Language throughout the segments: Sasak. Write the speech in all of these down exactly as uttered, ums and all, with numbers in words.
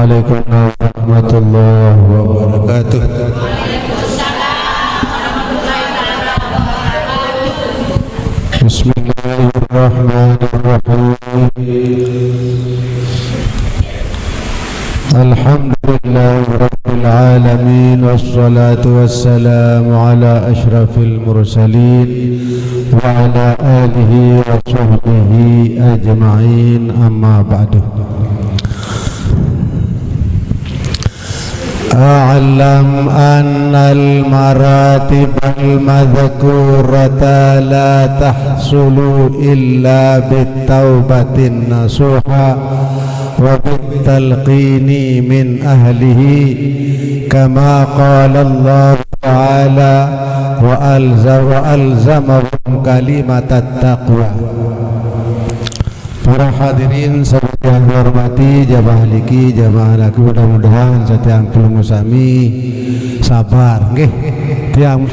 عليكم ورحمة الله وبركاته. بسم الله الرحمن الرحيم. الحمد لله رب العالمين، والصلاة والسلام على أشرف المرسلين وعلى آله وصحبه أجمعين، أما بعد. اعلم أن المراتب المذكورة لا تحصل إلا بالتوبة النصوحة وبالتلقين من أهله، كما قال الله تعالى: "وألز-، وألزمهم كلمة التقوى". Para hadirin sami kang hormati, jamaah niki, jamaah niki, mudah-mudahan setiang pelungguh sami sabar, nggih. Tiang,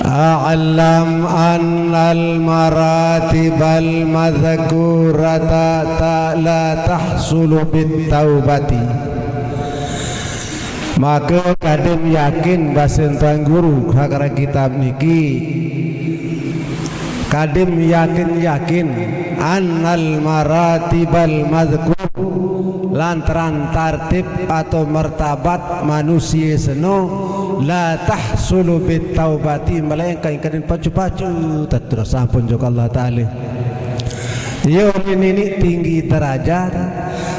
اعلم أن المراتب المذكورة لا تحصل بالتوبة. Maka kadim yakin, basa Tuan Guru, ha karang kitab niki. Kadim yakin-yakin, annal maratibal mazkur, lantaran tartib atau martabat manusia seno, la tahsulu bit taubati, melainkan kadim pacu-pacu, tatulah sampun jok Allah Ta'ala. Ia ulih nini tinggi derajat,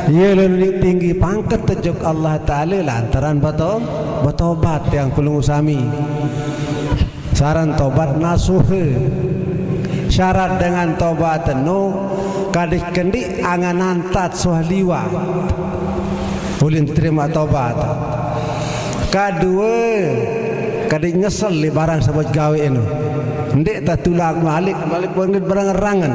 ia ulih nini tinggi pangkat jok Allah Ta'ala lantaran beto-, betobat tiang pelungguh sami. Saran tobat nasuha. Syarat dengan tobat eno, kadih kendi angan antat suah liwat. Ulih terima tobat. Kadua, kadih nyesel li barang sabo gawe eno. Ndik tatulak malik, malik bangkit barang rangen.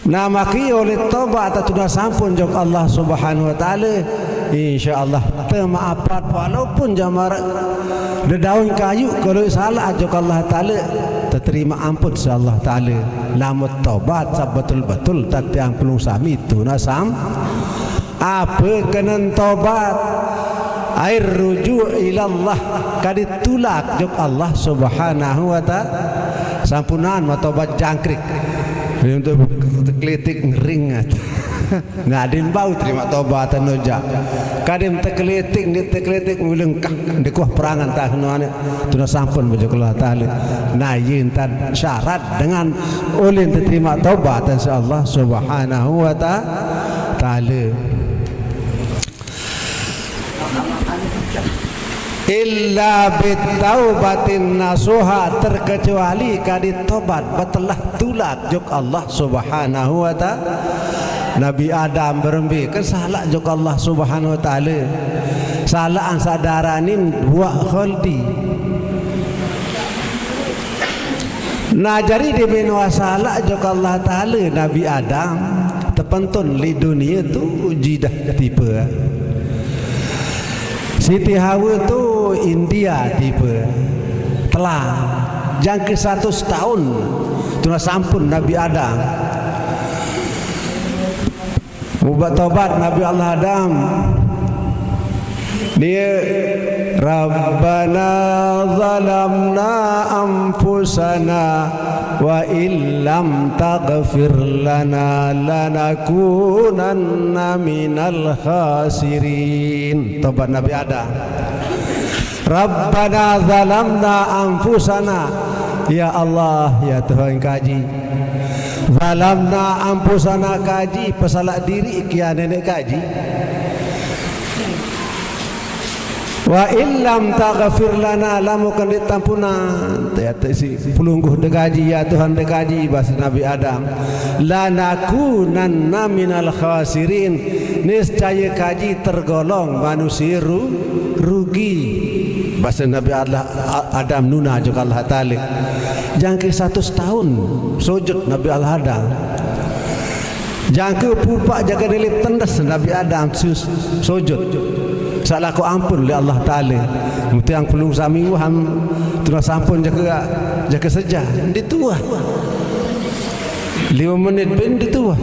Nah, maki oleh tobat tatudah sampun jok Allah Subhanahu wa Ta'ala, insyaallah temaapat walaupun jamar dedaun kayu, kalau salah jok Allah Ta'ala, terima ampun si Allah Ta'ala. Lamun tobat sabetul-betul tatiang pelungguh sami tuna sam-, apa kenen tobat? Air rujuk ilallah, kadih tulak jok Allah Subhanahu wa Ta'ala. Sampunan matobat jangkrik. Untuk tekelitik ngering. Nah, dimbau terima tobat anu ja. Kadim tekelitik, ni tekelitik ngulengkah dikuah perangan tah nuane. Tuna sampun baju Allah Ta'ala. Nah, yin tan syarat dengan ulin terima tobat, insyaallah Subhanahu wa Ta-, Ta'ala. Illa bitaubatin nasuha, terkecuali kadi tobat betelah tulak jok Allah Subhanahu wa Ta'ala. Nabi Adam berembe kan salah jok Allah Subhanahu wa Ta'ala. Salah an sadaranin wa khaldi. Nah, jari di menua salah jok Allah Ta'ala Nabi Adam tepentun li dunia tu jidah tipe. Siti Hawa tu India tipe. Telah jangka seratus tahun tuna sampun Nabi Adam. Ubat tobat Nabi Allah Adam. Dia, "Rabbana zalamna anfusana wa illam taghfir lana lanakunanna minal khasirin." Tobat Nabi Adam. "Rabbana zalamna anfusana." Ya Allah, ya Tuhan kaji. "Zalamna anfusana" kaji, pesalah diri kia nenek kaji. "Wa illam taghfir lana", lamun kan ditampunan, ya, si pelungguh dekaji, ya Tuhan dekaji, bahasa Nabi Adam. "Lanakunanna minal khasirin", niscaya kaji tergolong manusia ru-, rugi. Bahasa Nabi Allah, A-, Adam nuna jok Allah Ta'ala. Jangka seratus tahun sujud Nabi Allah Adam. Jangka pupak jaga dilip tendes Nabi Adam sus-, sujud. Salah ko ampun oleh Allah Ta'ala. Mutiang pelung sami waham tuna sampun jaga, jaga seja. Dituah. Lima menit pun dituah.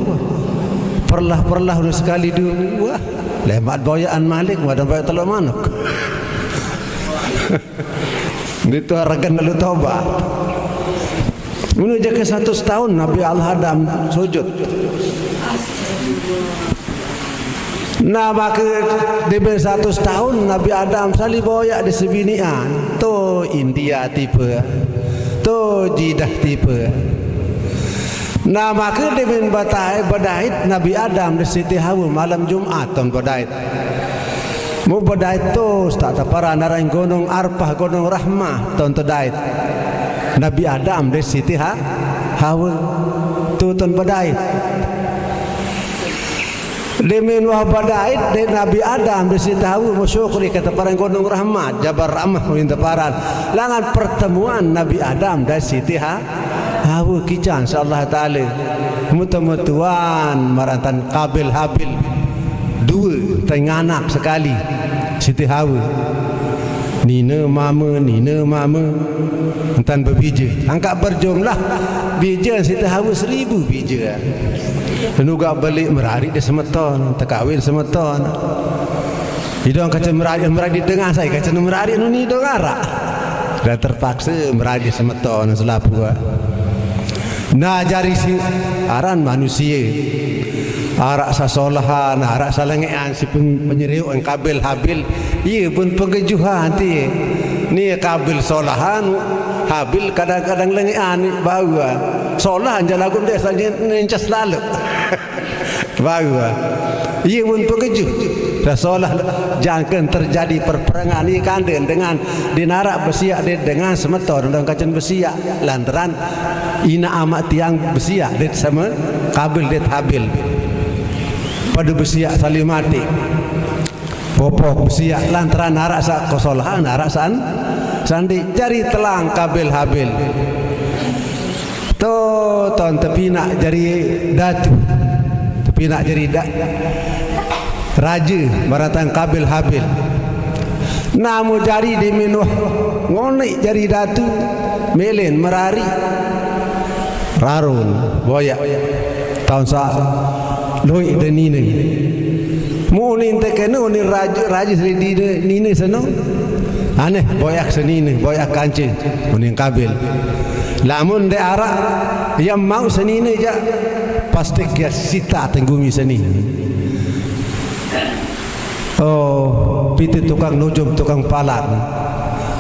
Perlah-perlah udah sekali dua. Lemat boyaan malik, wadah boyak teluk manuk. Itu haragan lalu tobat. Ini aja ke satu setahun Nabi Allah Adam sujud. Nah, maka diberi satu setahun Nabi Adam sali boyak di sebinian. Tu India tipe. Tu Jidah tipe. Nah, maka diberi batai badait Nabi Adam di Siti Hawa malam Jumat tahun badait. Mu badait tu tak tapara narang gunung Arpah, gunung Rahmah tahun tedait. Nabi Adam di Siti Ha-, Hawa. Tu tahun badait. Demin wah badait de Nabi Adam di Siti Hawa musyukri kata parang gunung Rahmat, Jabal Rahmah, winta paran. Langan pertemuan Nabi Adam dan Siti Ha-, Hawa kican, insyaallah taala. Mutemutuan marantan Kabil Habil. Dua, tanganak sekali. Siti Hawa. Nina mama, nina mama. Entan berbija. Angkat berjumlah. Bija Siti Hawa seribu bija. Nuga balik merarik di semeton, tekawin semeton. Idong kaca merarik, merarik dengan saya, kaca merarik nuni idong arak. Dan terpaksa merarik di semeton selapu. Nah, jari si aran manusia. Arak sasolahan, arak salengean si pen-, penyeriuk Kabil Habil. Iya pun pengejuhan ti. Ni Kabil solahan, Habil kadang-kadang lengean ni bau. Solahan jalagun desa ni, ni encas lalu. Baru, ah. Ia pun pengejuh. Rasulullah jangka terjadi perperangan ni kandang dengan dinarak besiak dia dengan semeton dan kacan besiak lantaran ina amat tiang besiak dia sama Kabil dia Habil. Pada besiak saling mati. Popok besiak lantaran arak sa kosolahan, arak san sandi jari telang Kabil Habil. To ton tepinak jari datu. Tepinak jari da-, raja maratang Kabil Habil. Namu jari di minuh ngonik jari datu melen merari. Rarun boyak tahun sa luik dan nina. Mu unin tekena unin raja, raja seri dina, nina seno. Aneh, boyak senina, boyak kanca, unin Kabil. Lamun de arak, ia mau senina ja, pasti kia sita tenggumi seni. Oh, pitu tukang nujum, tukang palan.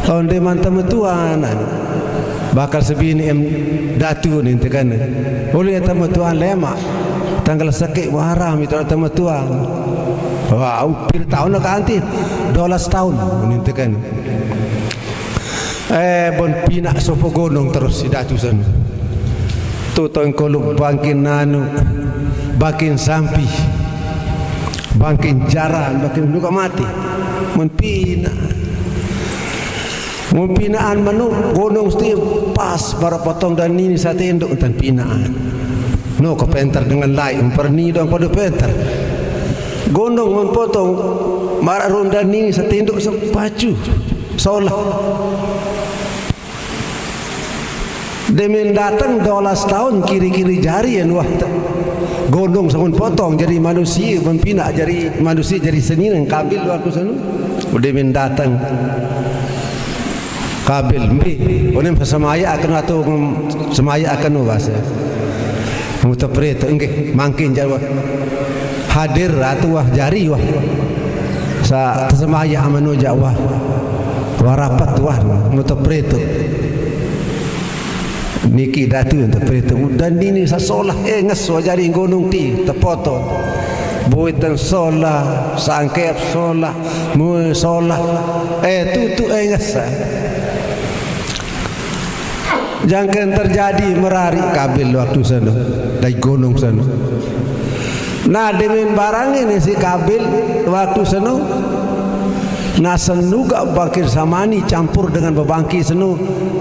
Oh, de mantama tuan, anu. Bakal sebini em datu ni tekan. Oleh tama tuan lemak. Tanggal sakit waram itu tama tuan. Wah, upir tahun nak anti. Dolas tahun ni tekan. Eh, bon pinak sopo gunung terus si datu sana. Tu tongkolu bangkin nanu, bangkin sampi, bangkin jaran, bangkin luka mati. Mun pina. Mun pinaan manu, gunung seti pas para potong dan nini sate induk tan pinaan. No ko penter dengan lai, umperni dong pada penter. Gunung mun potong, mara ronda nini sate induk sepacu. Solah. Demin datang dolas tahun kiri-kiri jari yang wah te-, gondong sangun potong jadi manusia, mempina jadi manusia, jadi seni nang Kabil waktu sanu. Demin datang Kabil, mbi, unem semaya akan atau semaya akan bahasa. Muta preto, enggih, mangkin jawab. Hadir ratu wah jari wah. Sa semaya amanu ja wah. Warapat wah, muta preto. Niki datu untuk preto. Dan nini sasolah, eh, ngeso jari gunung ti, tepoto. Buitan solah, sangkep solah, mu solah. Eh, tutu, eh, ngesa. Jangken terjadi merari Kabil waktu sana, dari gunung sana. Nah, demin barang ini si Kabil waktu sana, nah, senuga bakir samani campur dengan bebangki senu,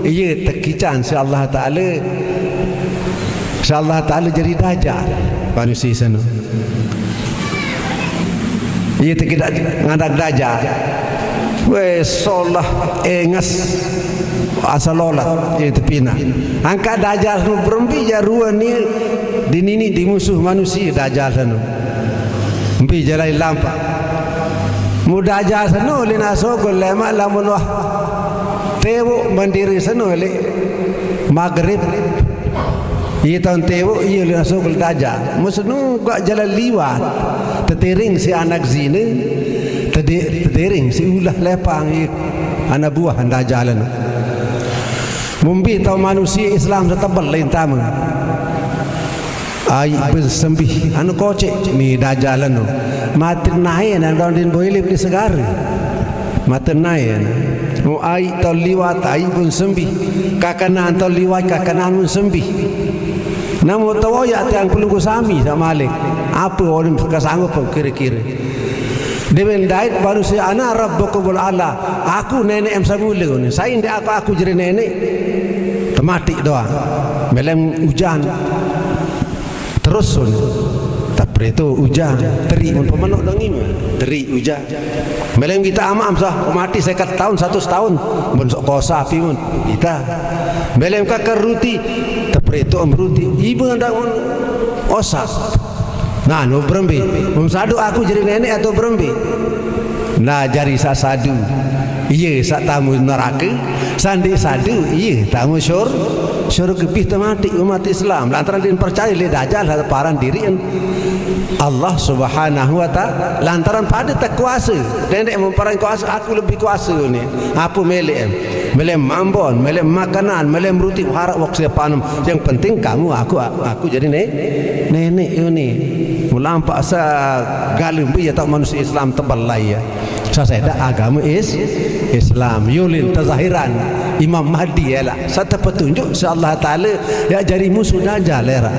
iya tekican si Allah Ta'ala, si Allah Ta'ala jadi daja manusia sana. Iya tekidak ngadak daja. Weh, solah enges. Asal lolat, iye tepina. Angkat Dajjal seno berembi ja rue ni dinini di musuh manusia Dajjal seno. Embi ja lai lampak. Mu Dajjal seno lina sogol lemak lamun wah. Tewok mendiri seno lek Maghrib. Iye taun tewok, iye lina sogol Dajjal. Mu seno gak jalan liwat. Tetiring si anak zina. Tedi-, tetiring si ulah lepang iye. Anak buah Dajjal anu. Mumbi tau manusia Islam setebel lain tama. Ai besembih anu kocek ni Dajjal anu. Mati nae nan daun din boilip di segara. Mati nae. Mu ai tau liwat ai pun sembih. Kakanan tau liwat kakanan pun sembih. Namu tau ya tiang pelunggu sami sama alik. Apa orang kesanggup kira-kira. Demen dait baru si ana rabbukumul ala. Aku nenek em samula ni. Sai ndak aku, aku jadi nenek. Tematik doang. Melem ujan. Terus sun. Tapi itu ujan. Teri mun pemenuk dong ini. Teri ujan. Melem kita amam sah. Mati sekat tahun, satu tahun. Mun sok kosa api mun. Kita. Melem kakar ruti. Tapi itu om ruti. Ibu ndak mun osa. Nah, nu berembe. Mun sadu aku jadi nenek atau berembe? Nah, jari sak sadu. Iye, sak tamu neraka. Sandi sadu, iye, tamu syur-, syurga. Pih tematik umat Islam. Lantaran din percaya le Dajjal hal paran dirian Allah Subhanahu wa Ta'ala. Lantaran pada tak kuasa. Nenek memparan kuasa, aku lebih kuasa ni. Apa melek em? Melek mambon, melek makanan, melek meruti harap waktu panem. Yang penting kamu, aku, aku jadi ne-, nenek ini. Mulampak sa galem ya tak manusia Islam tebal lah ya. Saseda agama is Islam. Yulin tazahiran Imam Mahdi ya lah. Sata petunjuk si Allah Ta'ala ya jari musuh Dajjal ya lah.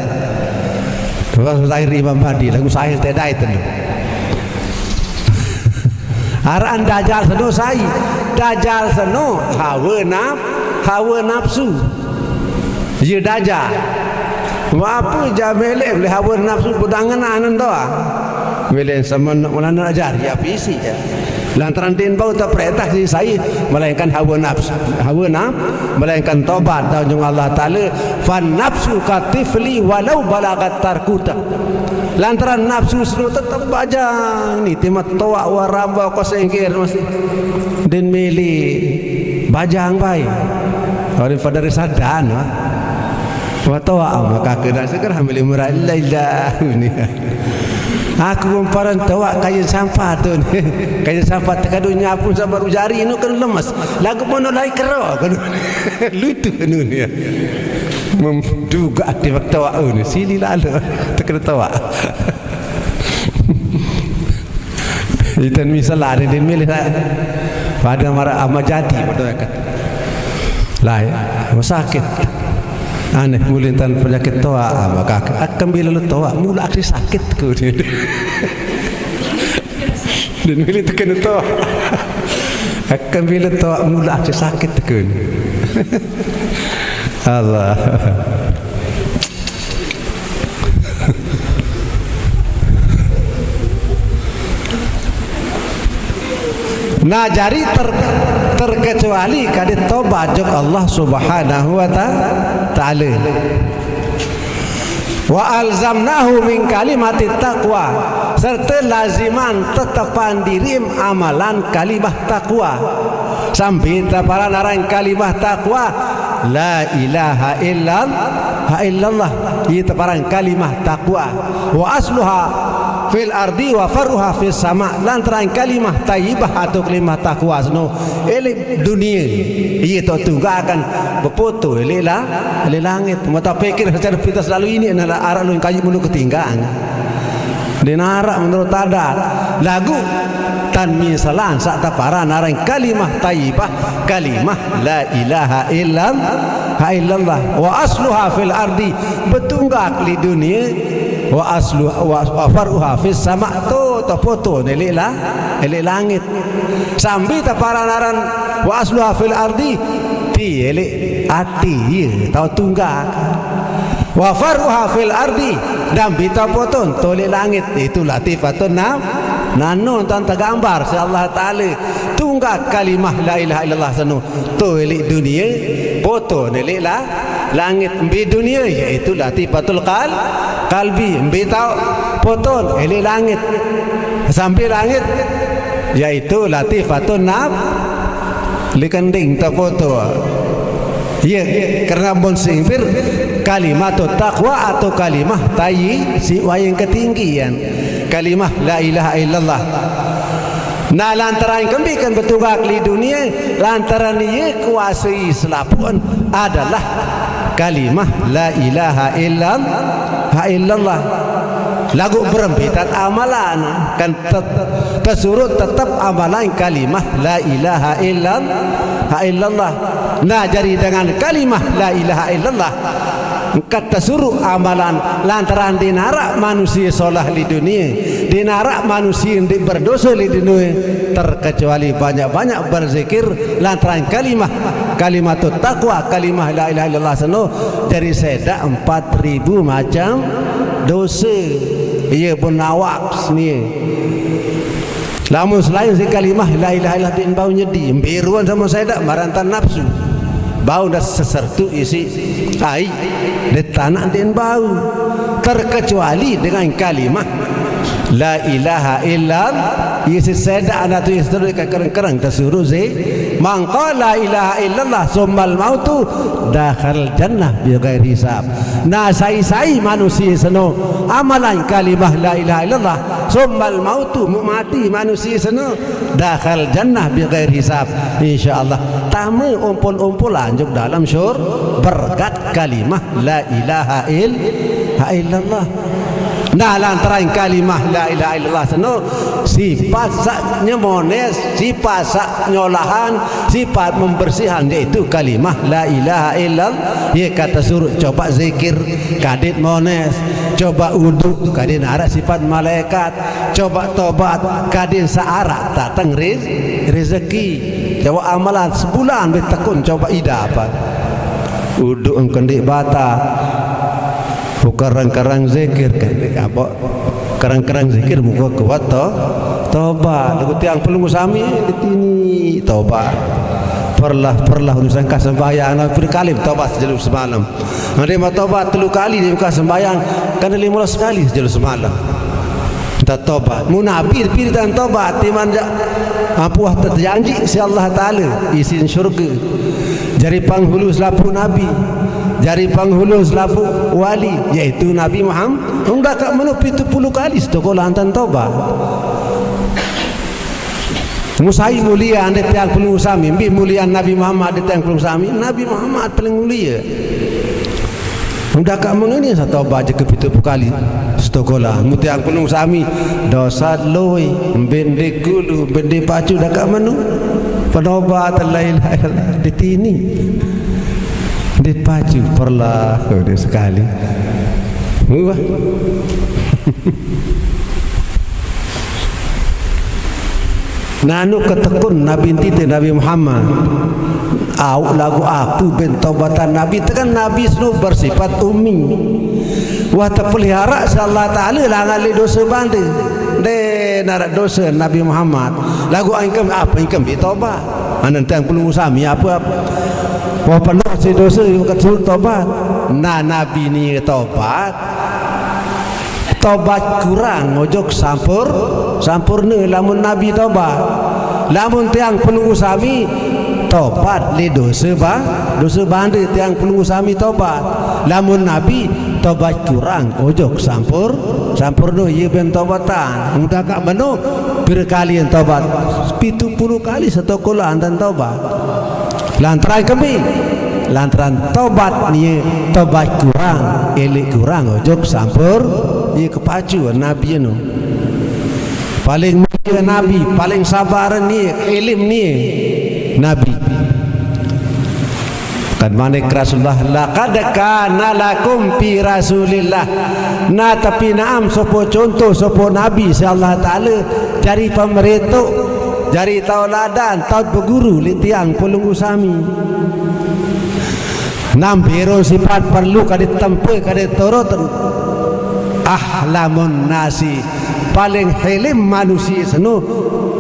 Zahir Imam Mahdi lagu sahir tedai telu. Araan Dajjal seno sai. Dajjal seno hawa naf-, hawa nafsu. Ye Dajjal. Apa ja melek le hawa nafsu pedangan anan doa. Melek sama nak melana ajar ya pisi ya. Lantaran din bau tak perintah si sai melainkan hawa nafsu. Hawa naf-, melainkan tobat dan jung Allah Ta'ala. Fan nafsu katifli walau balagat tarkuta. Lantaran nafsu seno tetep bajang ni, timat toak waramba ko sengkir mesti. Den mele bajang bai. Ori pada risadan, wah. Wah toak ama kake nak seker hamil murah lailah ni. Aku memparan toak kain sampah tu ni. Kain sampah tekadu nyapu sabar ujari nu kan lemes. Lagu mono lai kero kan. Lutu nu ni. Mem-, duga ati waktu awak ni. Sini lalu. Tekena tawak. Itan misal ada di milih lah. Pada mara ama jadi pada kan. Lai, sakit. Aneh mulintan penyakit toa ama kak. Akan bila lu toa mula aksi sakit ku. Dan milih tekan toa. Akan bila toa mula aksi sakit ku. Allah. Nah, jari ter-, terkecuali kade tobat jok Allah Subhanahu wa ta-, Ta'ala. Wa alzamnahu min kalimati taqwa, serta laziman tetepan dirim amalan kalimah taqwa. Sambil teparan aran kalimah taqwa, la ilaha illa-, ha illallah. Iye teparan kalimah taqwa. Wa asluha fil ardi wa faruha fis sama. Lantaran kalimah taibah atau kalimah taqwa seno elek dunia. Iye tok tunggakan bepoto elek la-, elek langit. Mata pikir secara pintas lalu ini adalah arah lun kayu mulu ketinggang. Dinarak menurut adat. Lagu tan misalan sak taparan aran kalimah taibah, kalimah la ilaha illallah, ha illallah. Wa asluha fil ardi, betunggak li dunia. Wa aslu-, wa, wa faruha fis sama, to, to poto ni elek la-, elek langit. Sambil taparan aran wa asluha fil ardi, ti elek ati, ye, tau tunggak. Wa faruha fil ardi, dan bita poton toleh langit. Itu latifatun nam-, Nano tan tagambar siq Allah Taala. Tunggak kalimah la ilaha illallah seno. To leq dunie, poto ne leq la-, langit. Mbe dunie, yaitu latifatul qal-, qalbi. Mbe taoq poto leq langit. Sampe langit, yaitu latifatun naf-, leq kending tapoto. Ye, karena mun sing bir kalimatut taqwa atau kalimah tayyi siq wayang ketinggian. Kalimah la ilaha illallah. Nah, lantaran kembe kan betunggak leq dunie, lantaran ie kuasai selapuqn adalah kalimah la ilaha illan-, ha illallah. Laguq berembe tat amalan, kan tet-, tesuruq tetep amalan kalimah la ilaha illan-, ha illallah. Nah, jari dengan kalimah la ilaha illallah, engka tesuruq amalan, lantaran ndeq naraq manusie solah leq dunie, ndeq naraq manusie ndeq berdose leq dunie, terkecuali banyak-banyak berzikir lantaran kalimah, kalimatut taqwa, kalimah la ilaha illallah seno, jari sedaq empat ribu macem dose. Ie benawaps nie. Lamun selain siq kalimah la ilaha illallah ndeqn bau nyedi, mbe ruan samo sedaq marantan napsu. Bau ndah sesertuq isiq aiq, ndeq tanaq ndeqn bau. Terkecuali dengan kalimah la ilaha illallah, isiq sedaq natu isiq terus ke kereng-kereng tesuruq siq. Man qala la ilaha illallah summal mautu dakhal jannah bi ghairi hisab. Nah, sai-sai manusie seno amalan kalimah la ilaha illallah, summal mautu, muq mati manusie seno, dakhal jannah bi ghairi hisab. Insyaallah, tame umpul-umpulan jok dalem syur-, berkat kalimah la ilaha il-, ha illallah. Nah, lantaran kalimah la ilaha illallah seno, sipat saq nyemones, sipat saq nyolahan, sipat membersihan, yaitu kalimah la ilaha illallah. Ie kate suruq coba zikir, kadit mones, coba uduq, kadin araq sipat malaikat, coba tobat, kadin saq araq dateng riz-, rezeki. Coba amalan sebulan be tekun coba idapat. Uduq engke ndeq batal. Kereng-kereng zikir, kan ndeq kapok. Kereng-kereng zikir muka kuat to-, tobat. Laguq tiang pelungguh sami ditini tobat. Perlah, perlah urusan kah sembahyang, nah, pire kali tobat sejelo semalem. Nah, ndeq mauq tobat telu kali, ndeq mauq sembahyang, kan lime belas kali sejelo semalem. Tetobat. Mun nabi pire tan tobat, timaq jaq, ape wah tejanji siq Allah Taala, isin syurga. Jari penghulu selapuq nabi, jari penghulu selapuq wali, yaitu Nabi Muhammad. Undakaq meno pitu pulu kali setoko lantan tobat. Mun sai mulie ndeq tiang pelungguh sami, mbe muliean Nabi Muhammad ndeq tiang pelungguh sami, Nabi Muhammad paling mulie. Undakaq mengeni satobat jeke pitu pulu kali setoko la. Mun tiang pelungguh sami, dose lueq, mbe ndeq gulu, mbe ndeq pacu, dakaq meno. Penobat la ilaha illallah ditini. Ndeq pacu perlah, oh, ndeq sekali. Wah. Nanu ketekun Nabi tite Nabi Muhammad. Au laguq aku ben tobatan Nabi, tekan Nabi seno bersipat ummi. Wah tepeliharaq siq Allah Taala langan leq dose bande. Ndeq naraq dose Nabi Muhammad. Laguq engkem, ape engkem be tobat? Anen tiang pelungguh sami ape-ape. Wah penoh siq dose, ukeq suruq tobat. Nah, Nabi ni tobat. Tobat kurang ojok sampur-, sampurne lamun Nabi tobat. Lamun tiang pelungguh sami tobat leq dose ba-, dose bande tiang pelungguh sami tobat. Lamun Nabi tobat kurang ojok sampur-, sampurne, ie ben tobatan. Undakaq meno pire kali tobat? Pitu pulu kali setoko lantan tobat. Lantaran kembe? Lantaran tobat nie, tobat kurang, eleq kurang ojok sampur, ie kepacu Nabi eno. Paling mulie Nabi, paling sabar nie, ilim nie Nabi. Kan manik Rasulullah, "Laqad kana lakum fi Rasulillah." Nah, tapi naam sopoq contoh, sopoq nabi siq Allah Taala jari pemeretoq, jari tauladan, taoq beguru leq tiang pelungguh sami. Nah, bero sipat perlu kade tempe, kade turut. Ahlimun nasi, paling hilim manusia seno,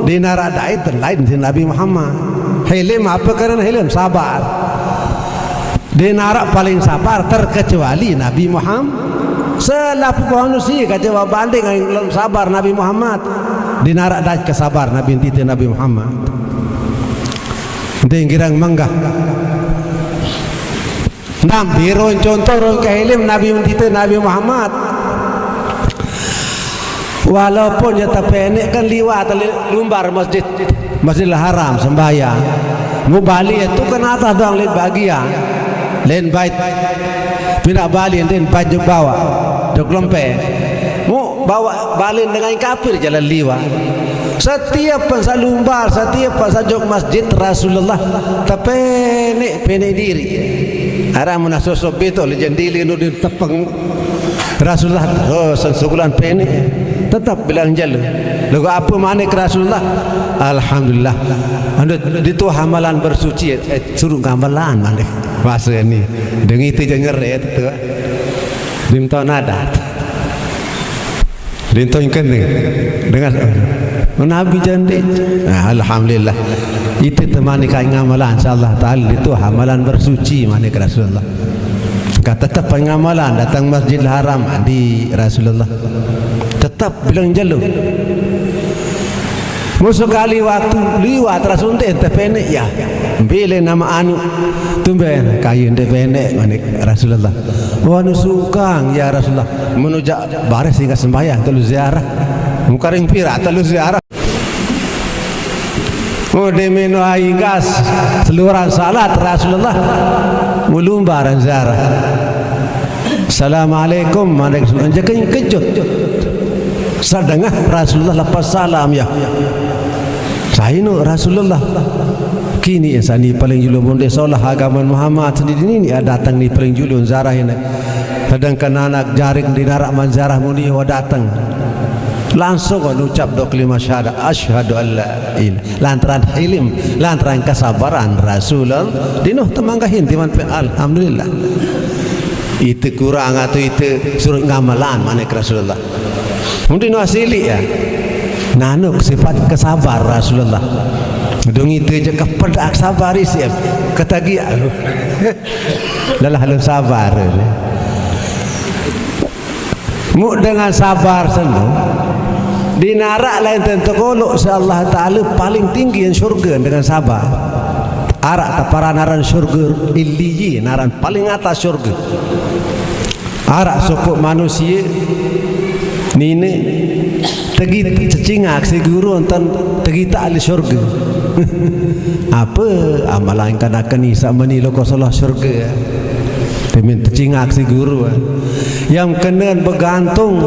di narak dait lain si Nabi Muhammad. Hilim apa kerana hilim? Sabar. Di narak paling sabar terkecuali Nabi Muhammad. Selapuko manusia kacau banding ngan sabar Nabi Muhammad. Di narak dait ke sabar Nabi enti te Nabi Muhammad. Enti girang menggah. Nam birun contoh run kehilim Nabi enti te Nabi Muhammad. Walaupun ya tapi enek kan liwat lumbar masjid, Masjidil Haram sembahyang. Mu balik tu kan atas doang lain bahagian. Lain bait. Pindah balik lain bait jok bawa. Jok lempe. Mu bawa balik dengan kafir jalan liwat. Setiap pensa lumbar, setiap pensa jok masjid Rasulullah tepenek-penek diri. Arah muna sosok betul jendili nu di tepeng. Rasulullah, oh, sen sugulan penek. Tetap bilang jelu. Lagu apa manik Rasulullah? Alhamdulillah. Anda di tu amalan bersuci, eh, suruh ngamalan manik. Masa ni. Dengi tu jangan ret tu. Dim tau nadat. Dim tau kene. Dengan Nabi jandi. Nah, alhamdulillah. Itu temani kai ngamalan, insyaallah taala itu amalan bersuci manik Rasulullah. Ka tetap pengamalan datang Masjidil Haram di Rasulullah. Tetap bilang jelu. Musuh kali waktu liwat Rasul ente ente penek ya. Bila nama anu tumben kayu ente penek manik Rasulullah. Wanu sukang ya Rasulullah. Menujak baris hingga sembahyang telu ziarah. Mukaring pira telu ziarah. Oh, demeno ai gas seluruh salat Rasulullah. Mulumba ranzara. Assalamualaikum, alaikum. Anjakan kejut. Sadengah Rasulullah lepas salam ya. Sainu Rasulullah. Kini insani paling julu munde solah agama Muhammad sendiri ni datang ni paling julu zarah ini. Sedangkan anak jaring di narak manzarah muni wa datang. Langsung ngucap dua kalimat syahadat, asyhadu an la ilaha. Lantaran hilim, lantaran kesabaran Rasulullah. Dinuh temanggahin timan pe alhamdulillah. Itu kurang atau itu suruh ngamalan manik Rasulullah. Mungkin asili ya. Nanuk sifat kesabar Rasulullah. Dung itu je kepedak sabar isi. Ketagi lalah lu sabar. Mu dengan sabar seno. Di narak lain tentu kolok si Allah Taala paling tinggi yang syurga dengan sabar. Arak tepara naran syurga Illiyin, naran paling atas syurga. Arak sokok manusia nine tegi cecingak si guru enten tegi tak ahli syurga. Apa amalan kanakan ni sama ni loko solah syurga? Temin tecingak si guru. Yang kena begantung.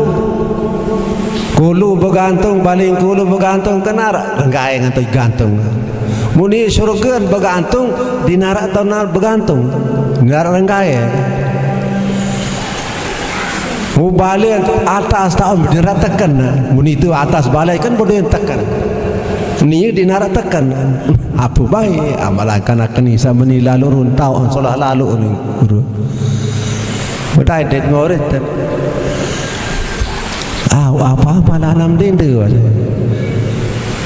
Kulu begantung, baling kulu begantung, kena renggai ngantuk gantung. Muni syurga begantung, di narak tau begantung. Di narak renggai. Mubalik atas tau di narak tekan. Muni tu atas balik kan bodoh yang tekan. Ni di narak tekan. Apa baik amalan kanakan ni sama ni lalu runtau solah lalu ni guru. Bedai det murid ten. Ah, apa-apa lah enam denda.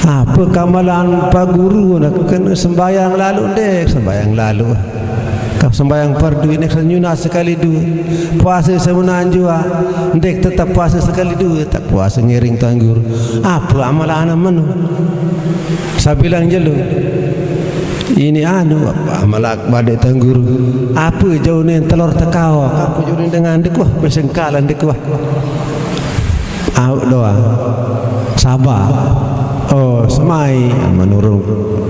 Apa kamalan Pak Guru nak kena sembahyang lalu dek, sembahyang lalu. Kau sembahyang fardu ini senyuna sekali dua. Puasa semenanjua, dek tetap puasa sekali dua, tak puasa ngiring Tuan Guru. Apa amalan anak menu? Saya bilang jelu. Ini anu, apa amalak badek Tuan Guru. Apa jauh ni telur tekau, apa jauh ni dengan dekuah, pesengkalan dekuah. Au doa. Sabar. Oh, semai menurun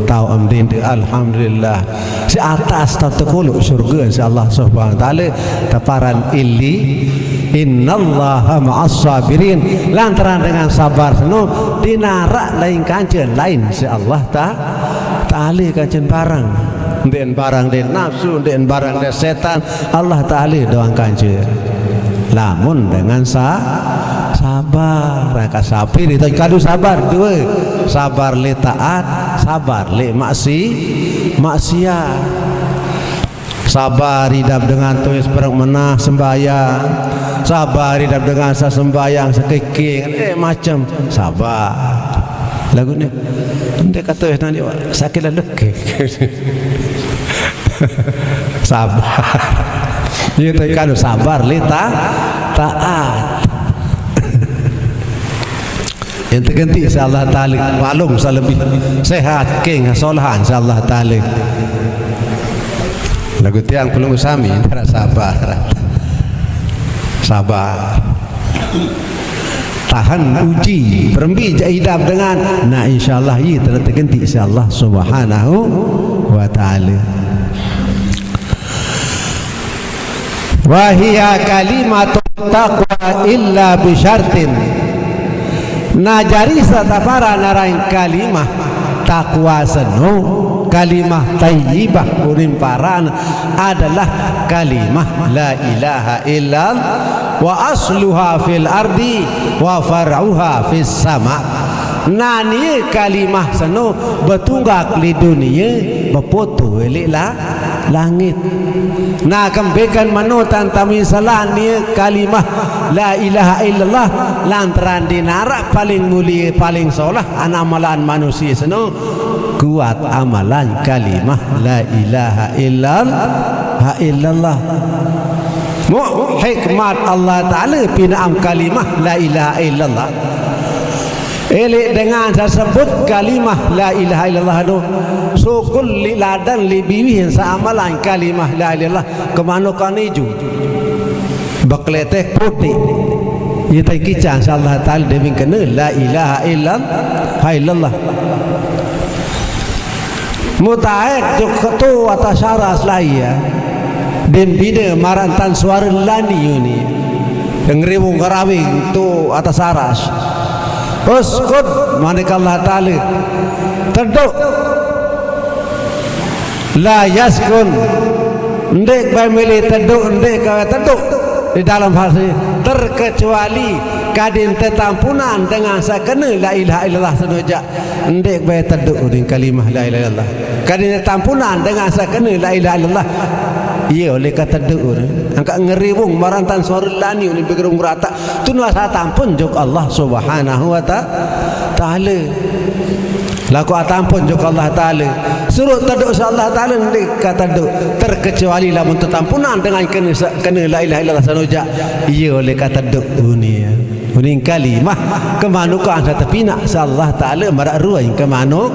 tau am dende. Alhamdulillah. Si atas tau tekuluk syurga si Allah Subhanahu wa taala. Taparan illi innallaha ma'as sabirin. Lantaran dengan sabar seno dinarak lain kancen lain si Allah ta taala kancen barang. Nden barang den nafsu, nden barang den setan, Allah Taala doang kancen. Lamun dengan sa sabar, raka sapir itu kadu sabar dua. Sabar le taat, sabar le maksi maksiat. Sabar idap dengan tuis perang menah sembahyang. Sabar idap dengan sa sembahyang sekekeng. Eh, macam. Sabar. Lagu ni. Dia kata, "Eh, nanti sakit lah lekeh." Sabar. Dia tak kanu sabar, li ta-, taat. Yang terganti, insya Allah Ta'ala. Maklum, saya lebih sehat, keng, solahan, insya Allah Ta'ala. Lagu tiang pelunggu sami, antara sabar. Sabar. Tahan uji, berembi je idap dengan. Nah, insya Allah, ye, terganti, insya Allah, Subhanahu wa Ta'ala. Wa hiya kalimatut taqwa illa bi syartin. Nah, jari satapara narang kalimah taqwa seno, kalimah thayyibah unin paran adalah kalimah la ilaha illallah wa asluha fil ardi wa far'uha fis sama. Nah, nie kalimah seno betunggak li dunie, bepoto li la-, langit. Nah, kembekan mano tan tamisalan nie kalimah la ilaha illallah, lantaran di narak paling mulie, paling solah an amalan manusia seno, kuat amalan kalimah la ilaha illallah. Mu hikmat Allah Ta'ala pinaam kalimah la ilaha illallah. Elek dengan sasebut kalimah la ilaha illallah tu, sukul li ladan li biwih sa amalan kalimah la ilaha illallah, kemano kan iju? Bekeletek putik. Ye tai kicang, insya Allah Ta'ala, debing kena la ilaha illallah. Mutaek juk ketu atas syaras lahia. Din bina marantan suara lani uni. Yang riwung karawing tu atas syaras. Uskut, manik Allah Ta'ala. Teduk. La yaskun. Ndik bai milih teduk, ndik kawai teduk. Di dalam hati. Terkecuali kadin tetampunan dengan sakena la ilaha illallah senujak. Ndik bai teduk unin kalimah la ilaha illallah. Kadin tampunan dengan sakena la ilaha illallah. Iya, oleh ka teduk unin. Angkat ngeriwung marantan suara lani unin begerung rata. Tu nuasa tampun juk Allah Subhanahu wa ta-, Ta'ala. Laku atampun juk Allah Ta'ala. Suruh teduk sa Allah Ta'ala, ndik ka teduk. Terkecuali lamun tetampunan dengan kena sa-, kena la ilaha illallah sanujak. Iya, oleh ka teduk unin. Unin kalimah kemanukan sa tepinak sa Allah Ta'ala marak ruai kemanuk-,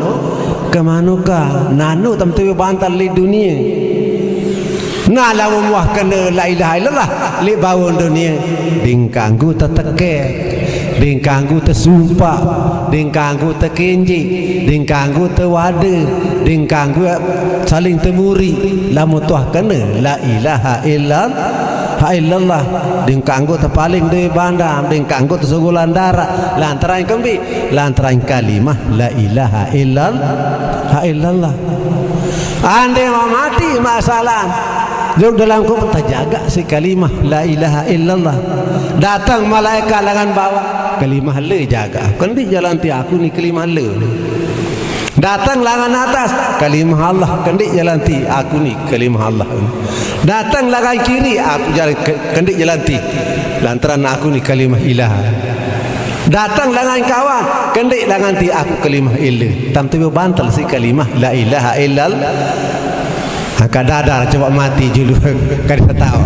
kemanukan. Nanu tam tu bantal li dunia. Nah, lamun muah kena la ilaha illallah li bawon dunia, ding kanggu tetekek, ding kanggu tesumpak, ding kanggu tekenjik, ding kanggu tewade, ding kanggu saling temuri. Lamun tuah kena la ilaha illallah, ha illallah, ding kanggu tepaling doi bandam, ding kanggu tesugulan darat, lantaran kembi, lantaran kalimah la ilaha illallah, ha illallah. Ande mau mati masalah, juk dalam kubur tejaga si kalimah la ilaha illallah. Datang malaikat langan bawa kalimah le jaga. Kendi jalan ti aku ni kalimah le. Datang langan atas, kalimah Allah, kendi jalan ti aku ni kalimah Allah. Datang langan kiri, aku jalan ke-, kendi jalan ti. Lantaran aku ni kalimah ilah. Datang langan kawan, kendi langan ti aku kalimah ilah. Tam tu bantal si kalimah la ilaha illal. Angkat dadar coba mati julu kada tahu.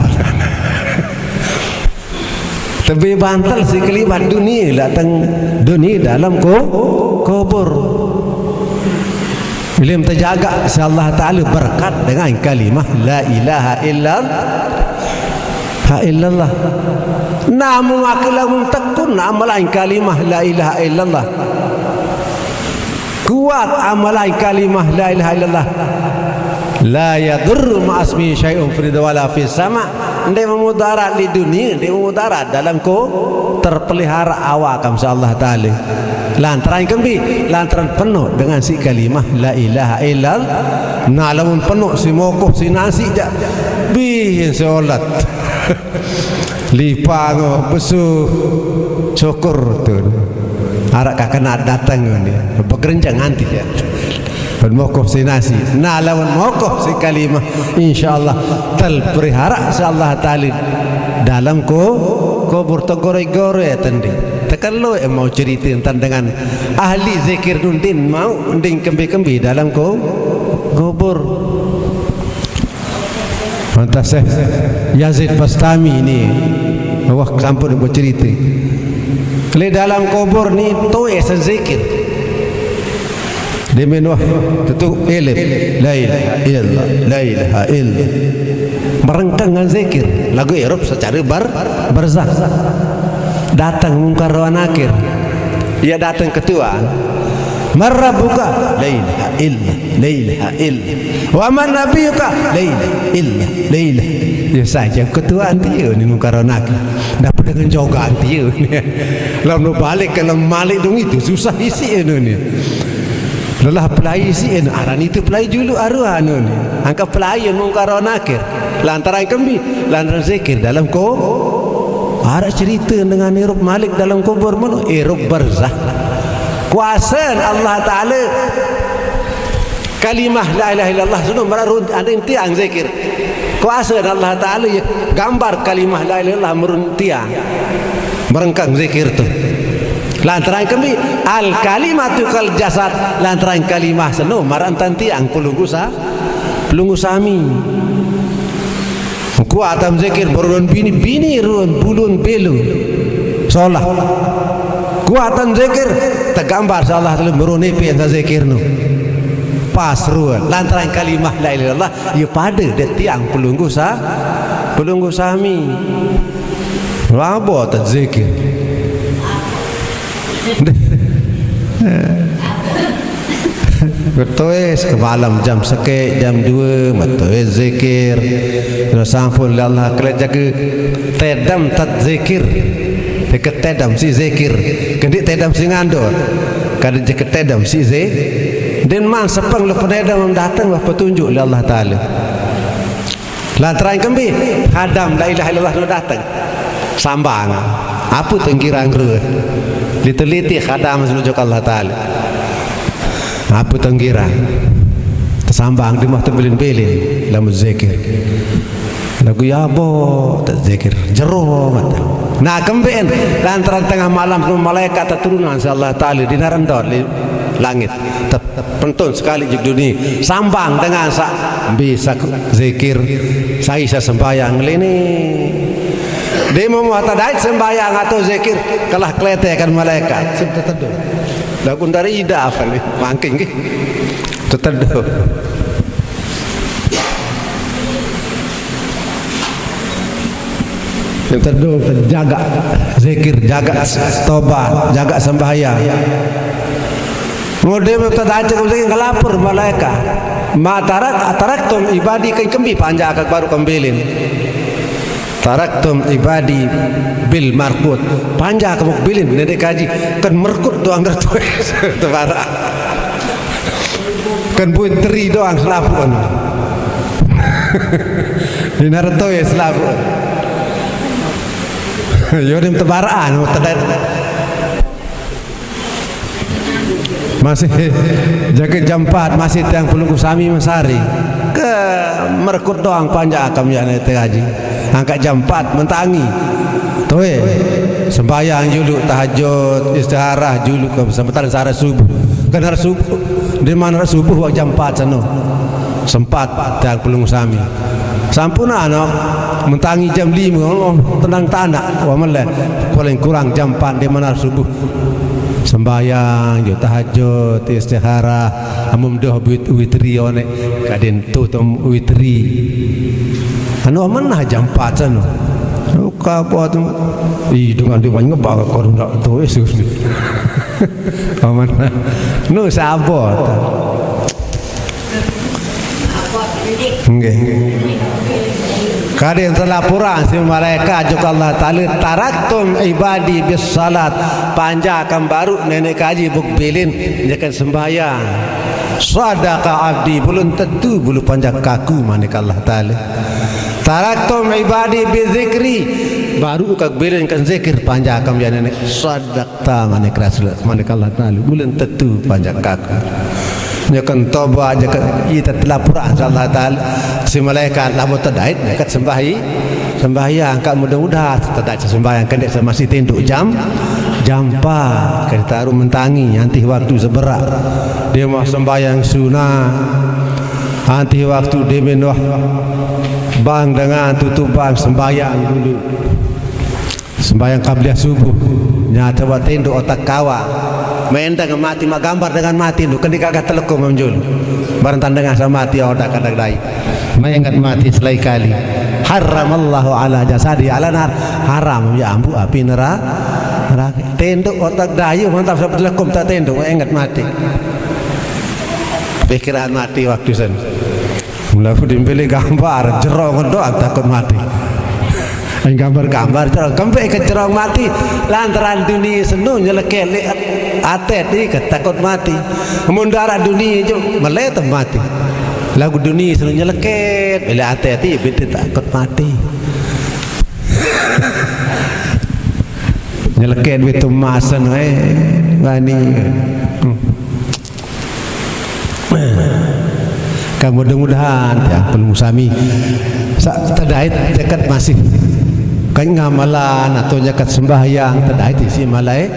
Tebih bantal si kelibat dunia lah tang dunia dalam ko-, kubur. Ilim terjaga si Allah Ta'ala berkat dengan kalimah la ilaha illa, ha illallah. Namu maka lamun tekun amalan kalimah la ilaha illallah. Kuat amalan kalimah la ilaha illallah. La yadurru ma'asmi syai'un fil ardi wala fis sama. Ndak memudarat di dunia, ndak memudarat dalam ko terpelihara awak kam sa Allah Ta'ala. Lantaran kembi, lantaran penuh dengan si kalimah la ilaha illallah. Nah, lamun penuh si mokoh si nasi ja. Bihin si olat. Lipang, oh, besuh. Syukur tu. Arak ka kena datang ni. Begerenjang nanti ya. Pun mauquf si nasi. Na lamun mauquf si kalimah, insyaallah terpelihara si Allah Ta'ala dalam ku, kubur. Tagore-gore tende. Takallu e mau cerita tentang dengan ahli zikir nun din mau ndin kembe-kembe dalam ku, kubur. Mantas Syekh Yazid Bastami ni, wah, sampun bercerita. Le dalam kubur ni toe senzikir. Dia main wah, tentu elep. La ilaha illallah, la ilaha illallah. Merengkang dengan zikir. Lagu irup secara bar, barzah. Datang Mungkar wa Nakir. Ia datang ketua. Man rabbuka? La ilaha illa, la ilaha illa. Wa man nabiyuka? La ilaha illa, la ilaha. Ya saja ketua anti ya ni Mungkar wa Nakir. Dapat dengan joga anti ya ni. Lalu balik kalau malik dong itu susah isi ya ni. Lelah pelai isi ya, aran itu pelai julu aruh anu ni. Angka pelai ya Mungkar wa Nakir. Lantaran kembi, lantaran zikir dalam ko. Ada cerita dengan irup malik dalam kubur menu, irup barzah. Kuasa Allah Ta'ala kalimah la ilaha illallah sunu mararun ada inti ang zikir. Kuasa Allah Ta'ala ya gambar kalimah la ilaha illallah merun tiang. Merengkang zikir tu. Lantaran kembi, al kalimatu kal jasad, lantaran kalimah senu marantan tiang pelunggu sa, pelunggu sami. Kuatan zikir berun bini, bini run bulun belu. Solah. Kuatan zikir tergambar salah telu merun ipi yang zikir nu. Pas run. Lantaran kalimah la ilaha illallah, ia pada dia tiang pelunggu sa, pelunggu sami. Labo tak zikir. Betul ke malam jam seke, jam dua, betul zikir. Terus sampun la Allah kala jaga tedam tat zikir. Dekat tedam si zikir. Kendi tedam si ngandor. Kada jaga tedam si zi. Din man sepeng lu penedam datang lah petunjuk la Allah Ta'ala. Lantaran kembi, khadam la ilaha illallah nu datang. Sambang. Apa tenggirang rua? Liti-liti khadam senujuk Allah Ta'ala. Apa tenggirang? Tersambang di mah tebilin-bilin dalam zikir. Lagu ya bo tak zikir jero mata. Nah kembin lantaran tengah malam tu malaikat terturunan si Allah Ta'ala di narendor di langit. Tep- Pentun sekali juk dunia. Sambang dengan sa bisa zikir, sai sa sembahyang lini. Dia mau tadait sembahyang atau zikir kalah kelete kan malaikat. Sim teteduh. Lagu dari ida apa ni? Mangking ke? Teteduh. Yang kedua, jaga zikir, jaga tobat, jaga sembahyang. Mode mubtadain cakap lagi ngelapor malaikat. Ma tarak, taraktum ibadi kan kembi panjaka baru kembilin. Taraktum ibadi bil markut. Panjaka mukbilin nede kaji kan merkut doang dertu. Tebara. Kan buin teri doang selapun. Di narto ya selapun. Yodim tebaraan, tebar. Masih jaga jam empat, masih tiang pelunggu sami mesari. Ke merkut doang panjak akam ya nete haji. Angkat jam empat mentangi. Tuh, sembahyang julu, tahajud, istiharah julu ke sebentar sehari subuh. Kan hari subuh, di mana hari subuh waktu jam empat sana. Sempat tiang pelunggu sami. Sampun anak mentangi jam lima, oh, tenang tanak, wah melek. Paling kurang jam empat di mana subuh. Sembahyang, jo tahajud, istiharah, amum doh wit-, witri one, kadin tutum witri. Anu mana jam empat sana. Suka apa tu? Ih, dengan dia banyak bakal kau nak tu, eh, susu. Aman. Nu sabot. Nggih. Kadin telah purang si malaikat juga Allah Ta'ala, "Taraktum ibadi bis salat." Panjakan baru nenek kaji buk bilin, jangan sembahyang. "Sadaqa abdi," bulun tentu bulu panjak kaku manik Allah Ta'ala. "Taraktum ibadi bi zikri," baru kak bilin kan zikir panjakan ya nenek. Sadaqta manik Rasul, manik Allah Ta'ala. Bulun tentu panjak kaku. Nyakan tobat, nyakan ita telapura, insyaallah taala. Si malaikat lamun tadait, nyakan sembahi-, sembahyang, ka mudah-mudahan tadait sembahyang, kena sama si tinduk jam, jam empat, kena taruh mentangi, nanti waktu seberak. Dia mah sembahyang sunat. Nanti waktu dia menoh bang dengan tutup bang sembahyang dulu. Sembahyang qabliyah subuh. Nya coba tinduk otak kawa. Main dengan mati, mak gambar dengan mati tu. Kan digagah telekung manjul. Barentan dengan sama mati otak kadang dai. Maingat mati selai kali. Haramallahu ala jasadi ala nar. Haram ya ambu api nera-, neraka. Tinduk otak dayu mantap sampai telekung tak tinduk. Maingat mati. Pikiran mati waktu sen. Lagu dimpilih gambar jerong doang takut mati. Yang gambar-gambar jerong, kempe ke jerong mati. Lantaran dunia senu nyelekeh le atet ni ke takut mati. Mun darat dunia je meletup mati. Lagu dunia senu nyelekeh le atet ni binti takut mati. Nyelekeh duit tu masen eh ngani. Hmm. Kan mudah-mudahan ya pelung sami sa tadait jakat masih kan ngamalan atau jakat sembahyang tadait isi malai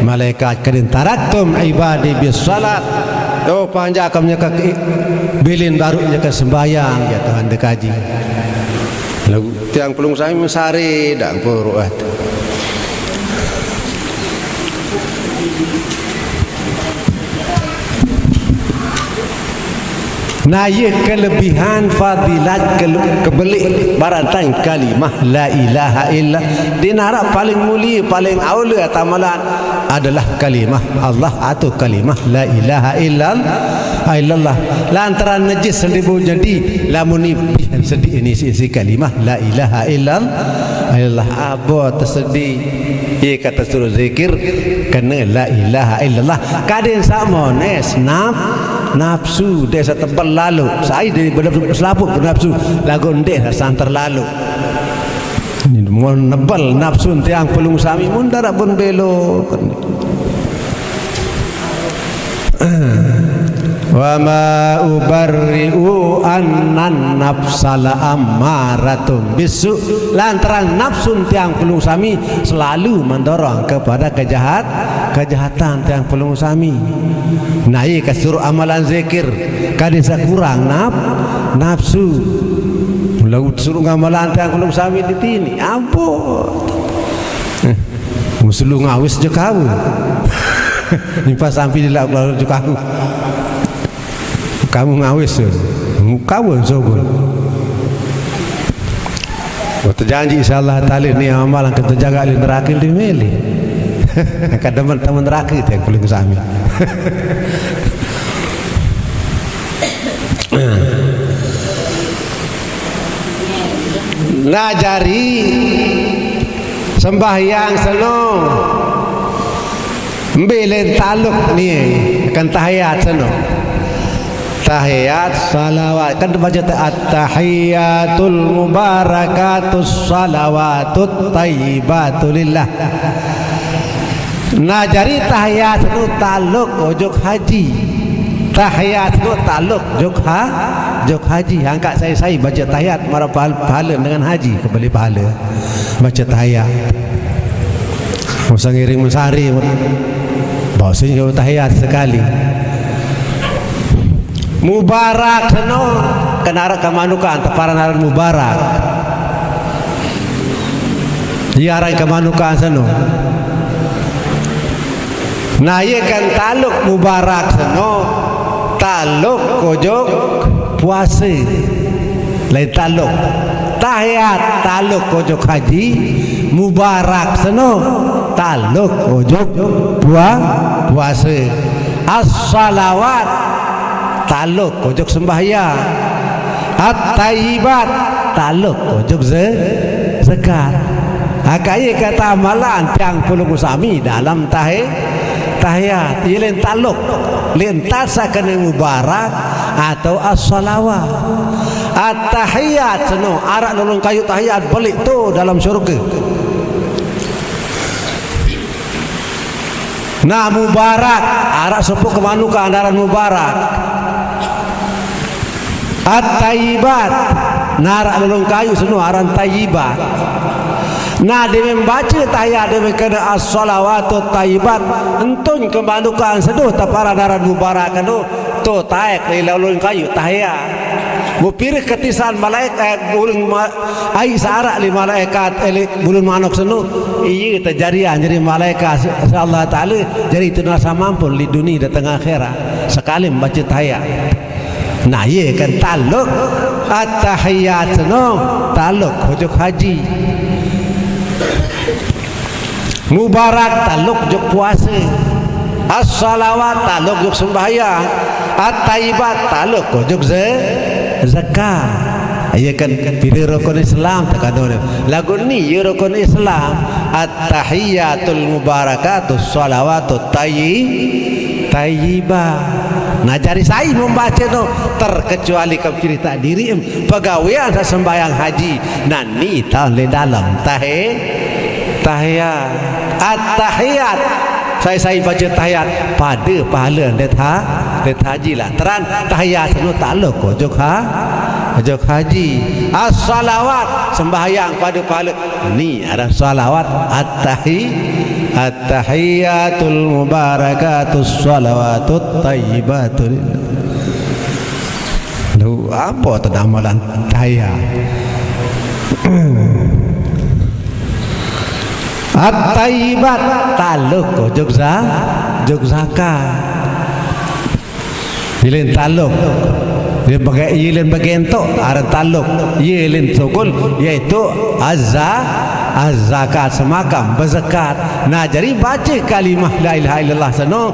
malaikat kadin taraktum ibadi bis salat. Oh panjak kam jakat bilin baru jakat sembahyang ya Tuhan dekaji. Lagu tiang pelung sami mesari dak puru eh. Nah, ia kelebihan fadilat kele-, kebelik barantang kalimah la ilaha illa. Di narak paling mulia, paling aula atamalan adalah kalimah Allah atau kalimah la ilaha illa, illallah. Lantaran najis seribu jadi lamun ipih sedih ini isi kalimah la ilaha illa, illallah. Abot sedih. Ia kata suruh zikir kena la ilaha illallah. Kadin sama nes naf nafsu desa tebal lalu. Sai dari benda selaput bernafsu lagu ndeh santer lalu. Ini mun nebal nafsu tiang pelung sami mun darah pun belo. Wa ma ubarri'u annan nafsala ammaratun bisu. Lantaran nafsu tiang pelung sami selalu mendorong kepada kejahat, kejahatan tiang pelung sami. Nah, ia ka suruh amalan zikir, kadin sakurang naf, nafsu. Lalu suruh ngamalan tiang pelung sami di tini. Ampun. Eh, musulu ngawis je kau. Nimpa sampai di lauk lalu je kau. Kamu ngawis tu. Kawan sobun. Wah, terjanji insyaallah taala ni amal akan terjaga di neraka di meli. Akan teman-teman neraka tiang pelung sami. Nah jari sembahyang seno. Mbe len taluk ni kan tahiyat seno. Tahiyat salawat kan baca ta-, at-tahiyatul mubarakatus salawatut thayyibatu lillah. Nah jari tahiyat seno taluk ojok haji. Tahiyat seno taluk jok ha-, jok haji. Angkat sai-sai baca tahiyat mara pahal-, pahala dengan haji kebeli pahala. Baca tahiyat. Usah ngiring mesari. Bawa sini tahiyat sekali. Mubarak seno kena arak kemanukan teparan aran mubarak. Ia aran kemanukan seno. Nah, ia kan taluk mubarak seno. Taluk kojok puasa. Lain taluk. Tahiyat taluk kojok haji. Mubarak seno. Taluk kojok pua-, puasa. As-salawat taluk kojok sembahyang. At-tayyibat taluk kojok ze-, zakat. Akai kata amalan tiang pulung sami dalam tahi-, tahiyat. Ia lain taluk. Lain tasa kena mubarak atau as-salawat. At-tahiyat seno arak lolong kayu tahiyat balik tu dalam syurga. Nah, mubarak, arak sepuk kemanukan aran mubarak. At-tayyibat. Narak lolong kayu seno aran tayyibat. Nah, deme bace tahiyat deme kena as-salawatut tayyibat. Entun kemandukan seduh taparan aran mubarak keno. To taek le lolong kayu tahiyat. Mupirih ketisan malaikat, eh, ulun ma-, ai searak le malaikat, eh, le ulun manok seno. Iye tejarian jadi malaikat se-, se Allah Taala. Jadi itu nasa mampun le duni dateng akhirat. Sekali bace tahiyat. Nah, iye kan taluk. At-tahiyat seno taluk ojok haji. Mubarak taluk ojok puase. As-salawat taluk ojok sembahyang. At-tayyibat taluk ojok ze-, zakat. Iye kan pire rukun Islam tekadone. Lagu ni iye rukun Islam. At-tahiyatul mubarakatus salawatut tayyi-, tayyibah. Nah, jari sai membaca no terkecuali kam cerita diri em, pegawean sa sembahyang haji. Nah, ni taun le dalem tahe-, tahiyat. At-tahiyat. Sai-sai baca tahiyat pada pahala det ha-, det haji lah. Teran tahiyat seno taluk ojok ha-, ojok haji. As-salawat sembahyang pada pahala. Ni ada salawat at-tahi-, at-tahiyatul mubarakatus salawatut tayyibatul. Lu apa tu amalan tahiyat? At-tayyibat taluk ojok za-, ojok zakat. Ilen taluk. Ilen bagai, ilen bagai entok, aran taluk. Ilen sukul, yaitu azza-, az-zakat, semakan, bezakat. Nah, jadi baca kalimah la ilaha illallah seno,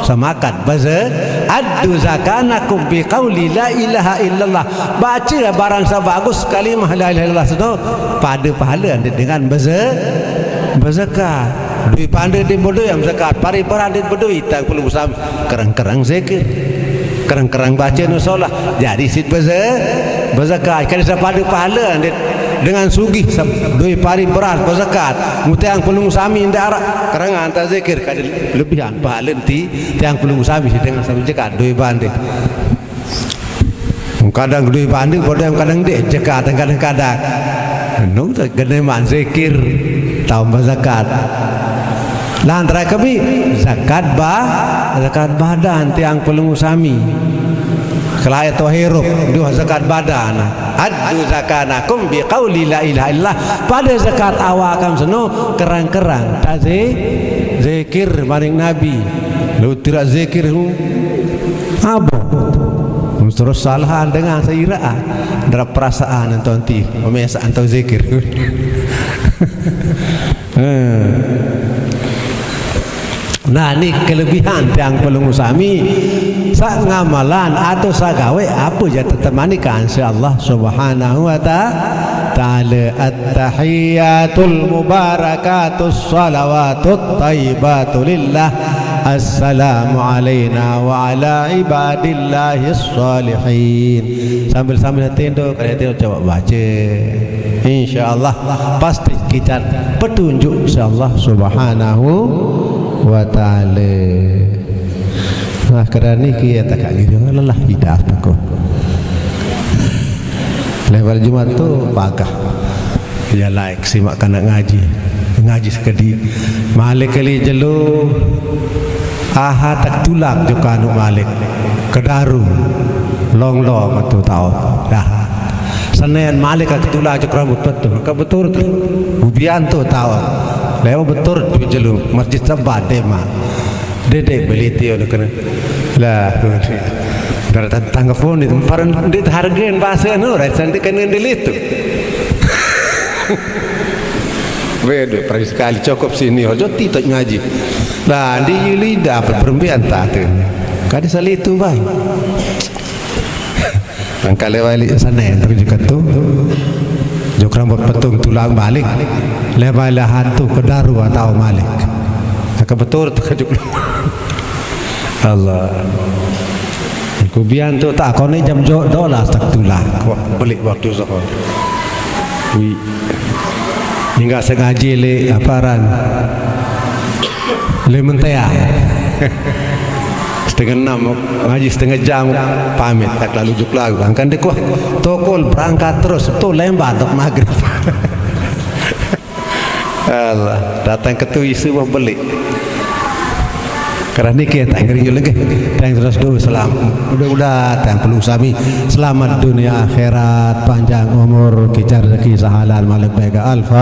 semakan, beza-, addu zakanakum bi qauli la ilaha illallah. Baca barang sebagus kalimah la ilaha illallah seno, pada pahala ande dengan beza-, bezakat. Dui pande di bedui am zakat, pari berande bedui, tang perlu usam kerang-kerang zikir. Kerang-kerang baca no solah. Jadi sit beza-, bezakat. Kada sepada pahala dit dengan sugih sab-, dui pari beras bezakat. Mutiang pelung sami ndak arak. Kerang anta zikir kada lebihan pahala ti tiang pelung sami si dengan sami zakat dui bande. Kadang dui bande, kadang-kadang dek zakat, kadang-kadang. Nu tak kena man zikir, tambah zakat. Lantaran kami zakat ba-, zakat badan tiang pelung sami. Kelai tu hirup, dua zakat badan. Addu zakanakum bi qauli la ilaha illallah. Pada zakat awak kam seno kerang-kerang. Tak zi-, zikir maring Nabi. Lu tidak zikir, hu. Apa? Terus salahan dengan seiraan. Dera perasaan anto enti, memesa anto zikir. Hmm. Nah, ni kelebihan tiang pelunggu sami. Sa ngamalan atau sa gawe apa ja tetemani ka ansya Allah Subhanahu wa ta-, taala. At-tahiyatul mubarakatus salawatut thayyibatu lillah. Assalamu alaina wa ala ibadillahis salihin. Sambil-sambil tinduk, kada tinduk coba baca. Insya Allah pasti kita petunjuk insya Allah Subhanahu wa taala. Nah, kerana niki ya tak kira lelah hidup aku. Level Jumat tu bagah. Ya, like, simak kanak ngaji. Ngaji sekedi. Malik kali jelu. Aha tak tulak juga anu Malik. Kedaru. Long long tu tau. Dah. Senin Malik tak tulak juga rambut betul. Ke betul tu. Ubian tu tau. Lewa betul tu jelu. Masjid Sabat dema. Dede beli tio ni kena. Lah, tu ni. Daratan tangga phone ni, paran di hargen bahasa anu, rai santi kena dili tu. Beda, parai sekali, cukup sini, ojo tito ngaji. Lah, di yuli dapat berembian tak tu. Kada salitu, bai. Angka lewai li sana yang terjadi tu. Jok rambut petung tulang balik. Lewai lah hantu kedaru atau malik. Aka betul tu kejuk. Allah. Kubian tu tak kau ni jam jo dolas tak tulang. Wah, balik waktu sokon. Wi. Hingga sengaja le aparan. Le mentea. Tengah enam, ngaji setengah jam, pamit, tak lalu juk lagu. Angkan dekuah, tokol berangkat terus, tu lembar dok maghrib. Allah, datang ke tu isu bah beli. Kerana ni kita ngeri lagi. Tang terus dulu salam. Udah-udah tang perlu sami. Selamat dunia akhirat, panjang umur, kicar rezeki sahalal malik baik. Alfa.